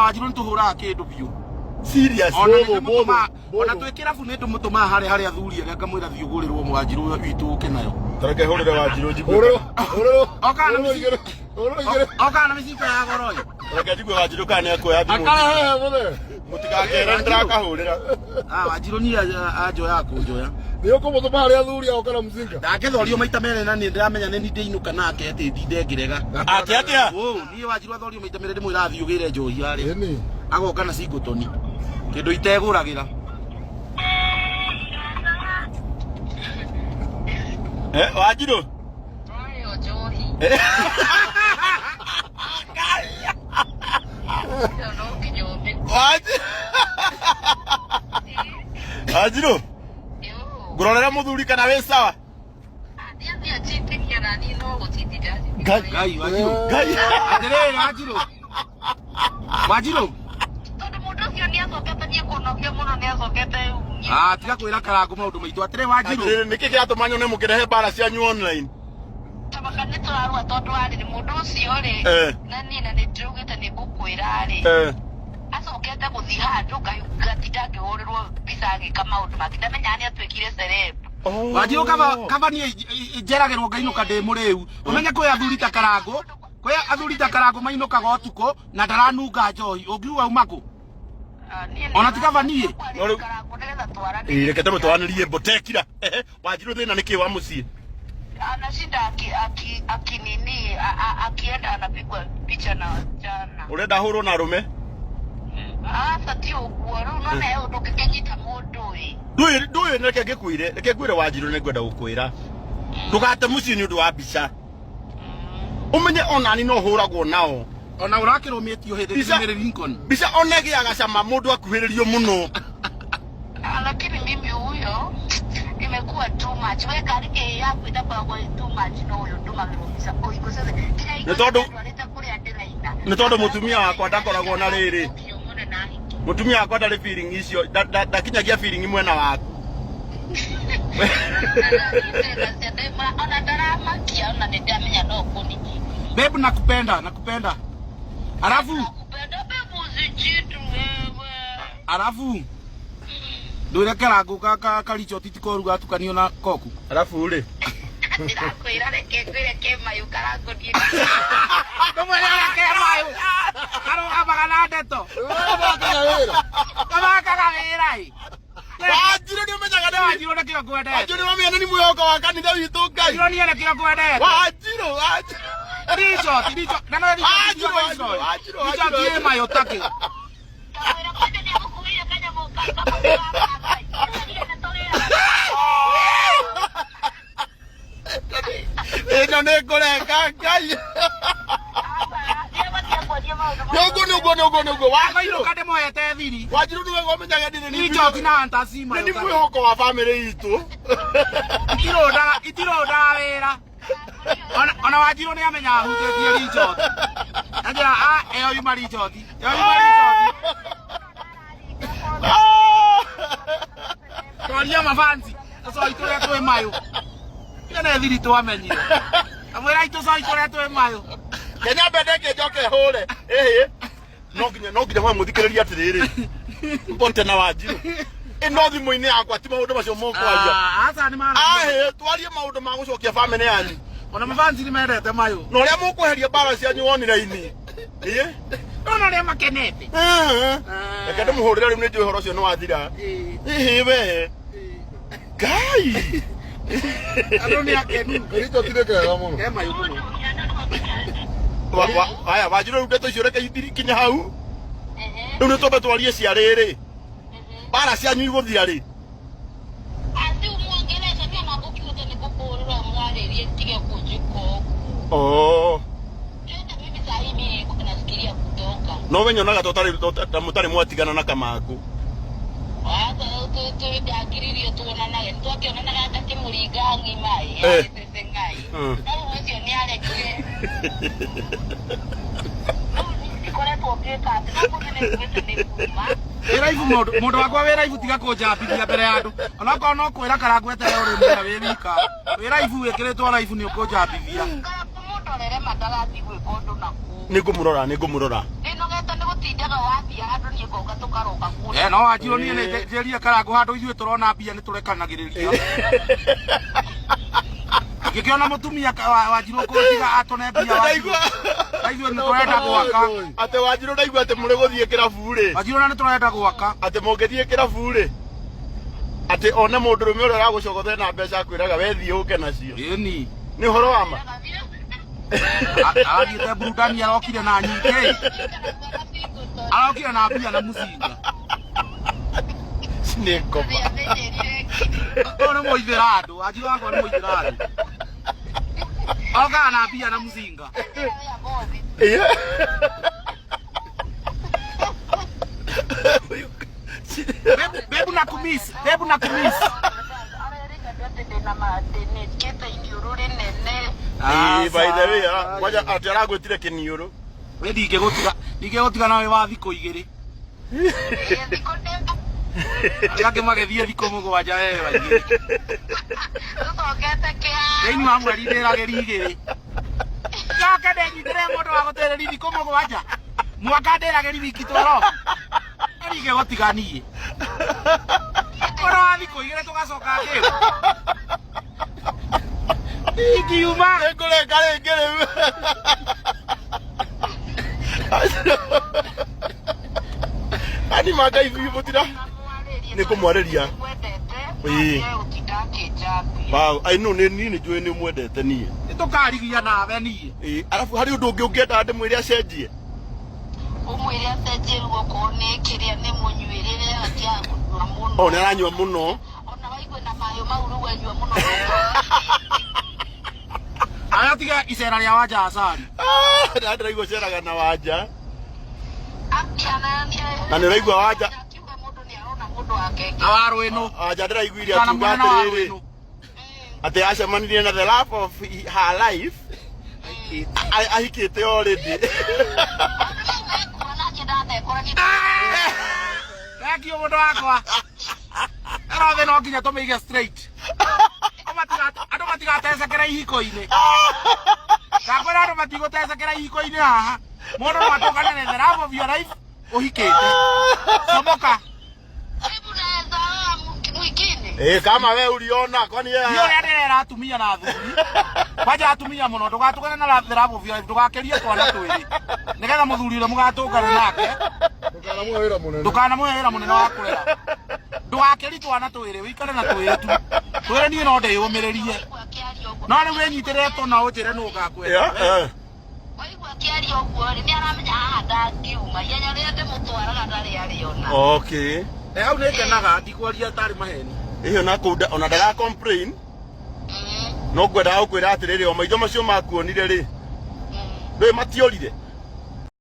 Wanjirũ nĩ tũhũraga kĩndũ biũ. Serious. Ona nĩ Bũthũ, ndĩmũtũmaga, bũthũ, ona bũthũ. twĩ kĩrabu nĩ ndĩmũtũmaga harĩa harĩa athuri arĩa ngamwĩra thiĩ ũgũrĩrwo Wanjirũ witũ ũke nayo. Tareke hũrĩre Wanjirũ njigue. Hũrĩrwo, hũrĩrwo. Okaga na hũrĩrwo mĩcinga. igĩrĩ, hũrĩrwo igĩrĩ. Okaga na mĩcinga ya goro ĩ. Reke njigue Wanjirũ kana nĩ ekuoya thimũ. Akarehe mũthee. Mũtigakere ndĩrakahũrĩra. Ah, Wanjirũ niĩ anjoyaga kũnjoya. Nĩ ũkũmũtũma harĩa athuri ao kana mzinga. Ndangĩthorio maita merĩ na nĩ ndĩramenya nĩ niĩ ndĩinũka nake atĩ ndinde ngĩrega. Atĩ atĩa? Ũ, niĩ Wanjirũ athorio maita merĩ ndĩmwĩraga thiĩ ũgĩre njohi harĩa. Ĩni. Agoka na singletoni. Kĩndũ itegũragĩra. Eh, Wanjirũ. Twayo njohi. Ĩyo no nginya ũmĩkue. Wanjirũ. Ngũrorera mũthuri kana wĩ sawa? Athiĩ anjĩtĩkia na niĩ no gũtindi Ngai. Ngai, Wanjirũ. Ngai. Atĩrĩrĩ, Wanjirũ. Wanjirũ. Tondũ mũndũ ũcio nĩ acokete niĩ kũnogio mũno nĩ acokete Ah, tiga kwĩra Karangũ maũndũ maitũ. Atĩrĩ, Wanjirũ. Atĩrĩrĩ, nĩkĩ kĩratũma nyone mũkĩrehe mbara cianyu online? Tabaka nĩ tũrarũa tondũ warĩ mũndũ ũcio rĩ Eh. na niĩ na nĩ ndĩraugĩte nĩ ngũkwĩra rĩ Eh. acokete gũthiĩ handũ ngatinda ngĩhũrĩrwo mbica agĩka maũndũ make ndamenyaga nĩ atuĩkire celeb. Wanjirũ kaba kaba niĩ njeragĩrwo ngainũka ndĩ mũrĩu. Ũmenye kwĩ athuri ta Karangũ, kwĩ athuri ta Karangũ mainũkaga ũtukũ na ndaranunga njohi. Ũngiuga uma kũ? Ah, niĩ nĩ Ona ti kaba niĩ. No rĩu- Karangũ nĩgetha twaranĩrie. Ĩ, reke tũmũtwaranĩrie mbotekira. Ehe, Wanjirũ thĩna nĩ kĩ wa mũciĩ? Anashinda aki aki akinini akienda anapigwa picha na wasichana. Ũrenda hũrwo na arũme? Aca ti ũguo rĩu nona he ũndũ ũngĩkĩnyita mũndũ ĩ. Ndũĩ ndũĩ reke ngĩkwĩre, reke ngwĩre Wanjirũ nĩ ngwenda gũkwĩra. Ndũgate mũciĩ nĩ ũndũ wa mbica. Ũmenye onani no hũragwo nao. Ona ũrakĩrũmĩtio hĩndĩ Mbica- Mary Lincoln. Mbica ona ĩgĩaga cama mũndũ akuhĩrĩrio mũno. Ah, lakini mimi huyo imekuwa too much. We kari ĩ yaku ĩtakoragwo ĩ too much no ũyũ ndũmagĩrwo mbica o hingo ciothe. Nginya hingo Nĩ tondũ- ciothe ndwarĩte kũrĩa ndĩraina. Nĩ tondũ mũtumia wakwa ndakoragwo na rĩrĩ. Mũtumia wakwa ndarĩ feeling icio, ndakinyagia feeling mwena waku. Ona ndaramakia ona nĩ ndamenya no kũniki. Babe nakupenda, nakupenda. Alafu Nakupenda babe usichitu wewe. alafu ndwĩre Karangũ ka ka karichoti ti koru gatukanio na koku. Alafu rĩ, Ndĩrakwĩra reke ngwĩre ke mayũ karangũ niĩ. Ndũmwĩre ũrĩa ke mayũ. Karũgamaga na ndeto. Ũrĩa wĩra. Kamakaga wĩra ĩ. Wanjirũ nĩ ũmenyaga nĩ Wanjirũ nĩkĩo ngwendete. Wanjirũ nĩ wamenya nĩ mwĩhoko wa kanitha witũ Ngai. Wanjirũ niĩ nĩkĩo ngwendete. Wanjirũ, Wanjirũ. Richoti, Richoti, na no Richoti Wanjirũ, Wanjirũ, Wanjirũ, Richoti ĩ mayũ takĩ. Ndamwĩra kwanja nĩ agũkuĩire kanyamũ kamwe ga Maathai. Nĩ tũrĩaga. Ĩno nĩ ngũrenga Ngai. Nĩ ũguo nĩ ũguo nĩ ũguo nĩ ũguo. Wanjirũ. Akainũka ndĩmũhete thiri. Wanjirũ nĩwe ũmenyaga ndĩ nĩ Richoti na Antasi nĩ mayũ nĩ takĩ. mwĩhoko wa bamĩrĩ itũ. Itirũndaga itirũndaga wĩra. Ona ona Wanjirũ nĩ amenyaga hutĩtie Richoti. Anjĩra a ĩyo yuma Richoti. Ĩyo yuma Richoti. Twaria mafansi. Tũcoi tũrĩa twĩ mayũ. Ĩyo nĩ thiri twamenyire. Amwĩra itũcoi tũrĩa twĩ mayũ. Kenya mbende ĩngĩ njoke hũre. Ĩhĩ. No nginya no nginya hoe mũthikĩrĩria atĩrĩrĩ. Mbote na Wanjirũ. Ĩno thimũ-inĩ yakwa ti maũndũ macio mũkwaria. Ah, aca nĩ maragia. Ahĩ, twarie maũndũ ma gũcokia bamĩrĩ yanyu. Ona mafansi nĩ mendete mayũ. Na ũrĩa mũkweheria mbara cianyu online. Ĩĩ. Nona ũrĩa makenete. Reke ndĩmũhũrĩre rĩu nĩ njũĩ ũhoro ũcio nĩ wathira. Ĩhĩ we. Ngai. Andũ nĩ akenu. Karicho ti nĩ kega mũno. Ke mayũ mũno. Aya, Wanjirũ rĩu ndeto icio reke ithiri kinya hau. Rĩu nĩ twambe twarie cia rĩrĩ. Mbara cianyu igũthira rĩ? Asi umuongelesha niĩ ona ngũkiuga nĩ ngũkũhũrĩra mwarĩrie ndige kũnjĩka ũguo. Oh. Hata mimi saa hii mimi nilikuwa nafikiria kutoka. No we nyonaga ta ũtarĩ ta mũtarĩ mwatigana na Kamangũ. Aca ndangiririo tuonanage nĩ twakĩonanaga ngakĩmũringa ng'ima ĩ Eh. agĩtete ng'ai. No rĩu ũcio nĩ aregire. Rĩu ndikoretwo ngĩka atĩ no mũthĩ nĩ ngugĩte nĩ nguma. Wĩ raibu mũndũ mũndũ wakwa wĩ raibu tiga kũnjambithia mbere ya andũ onokorwo no kwĩra Karangũ eterere ũrĩmwĩra wĩ wika wĩ raibu wĩkĩrĩtwo raibu nĩ ũkũnjambithia Karangũ mũndorere ma ndagathiĩ gwĩka ũndũ na kũu. Nĩ ngũmũrora, nĩ ngũmũrora. Ndĩnogete nĩ gũtinda Ũgũtindaga wathiĩ handũ niĩ ngoka tũkaroka kuo. Eh, no Wanjirũ niĩ nĩ njĩrire Karangũ handũ ithuĩ tũrona mbia nĩ tũrekanagĩrĩria. Ngĩkĩona mũtumia Wanjirũ kũnjiga atũne mbia Wanjirũ. Na ithuĩ nĩ tũrenda gwaka. Atĩ Wanjirũ ndaigua atĩ mũrĩ gũthiĩ kĩrabu rĩ. Wanjirũ na nĩ tũrenda gwaka. Atĩ mũngĩthiĩ kĩrabu rĩ. Atĩ one mũndũrũme ũrĩa ũragũcogotha ena mbeca akwĩraga we thiĩ ũke nacio. Ĩni. Nĩ ũhoro wa ma? Arathiĩte burudani arokire na nyingĩ. Arokire na mbia na mũcinga. Nĩ ngoma. Ũyũ nĩ mũithĩra andũ. Wanjirũ wakwa nĩ mũithĩra andũ. Okaga na mbia na mũcinga. Ĩĩ. Bebu na kumiss, bebu na kumiss. Ĩĩ, by the way, kwanja atĩ aragwĩtire kĩniũrũ. We ndingĩgũtiga, ndingĩgũtiga nawe wa thikũ igĩrĩ. Arĩa angĩ magĩthiĩ thikũ mũgwanja we wa igĩrĩ. Thĩinĩ wa mweri ndĩragĩri igĩrĩ. Njoke ndĩnyitĩre mũndũ wa gũtĩrĩri thikũ mũgwanja. Mwaka ndĩragĩri wiki twero. Ndingĩgũtiga niĩ. Ũhoro wa thikũ igĩrĩ tũgacoka ngĩũ. Ingiuma. Nĩngũreka rĩngĩ rĩu. Ani manga ithuĩ mũtira. Nĩ kũmwarĩria. Ĩĩ. Wow, I know nĩ niĩ nĩ njũĩ nĩ ũmwendete niĩ. Nĩtũkarigia nawe niĩ. Ĩĩ, arabu harĩ ũndũ ũngĩ ũngĩenda ndĩmwĩre acenjie. Ũmwĩre acenjie rĩu okorwo nĩ kĩrĩa nĩ mũnyuĩrĩre akĩaga kũnyua mũno. O nĩ aranyua mũno. Ona waigue na mayo mau rĩu anyua mũno. Aya tiga icera rĩa Wanja Asali. Ah, ndĩraigua ceraga na Wanja. Na nĩ ũraigua Wanja. Akiuga mũndũ nĩ arona mũndũ wake. Na Warũĩnũ. Wanja ndĩraiguire Kana akiuga mwena atĩrĩrĩ. Warũĩnũ. Atĩ acemanirie na the love of her life. Ahikĩte already. Thank you mũndũ wakwa. Ĩno thĩ no nginya tũmĩige straight. Andũ matigatecekera ihiko-inĩ. Ndakwĩra andũ matigũtecekera ihiko-inĩ haha. Mũndũ no atũngane na the love of your life ũhikĩte. Comoka. Eh, kama we uliona kwani yeye Niĩ ũrĩa ndĩrera atumia na athuri. Kwanja atumia mũno ndũgatũngane na the love of your life ndũgakĩrie twana twĩrĩ. Nĩgetha mũthuri ũrĩa mũgatũngana nake Ndũkanamũhe wĩra mũnene. ndũkanamũhe wĩra mũnene wa kũrera. Ndũgakĩri twana twĩrĩ wĩikare na twĩrĩ tu. Twĩrĩ niĩ no ndĩyũmĩrĩrie. No rĩu wĩnyitĩrĩre tũna ũnjĩre nũ ũgakwenda. Yeah, eh. Waigua akĩaria ũguo rĩ, nĩ aramenya haha ndangiuma. Ihenya rĩrĩa ndĩmũtwaraga ndarĩ arĩona. Okay. Eh, hau nĩ ngenaga ndikwaria tarĩ maheni. Ĩyo na kũu ona ndara complain no ngwendaga gũkwĩra atĩrĩrĩ o maitho macio makuonire rĩ ndũĩ matiorire.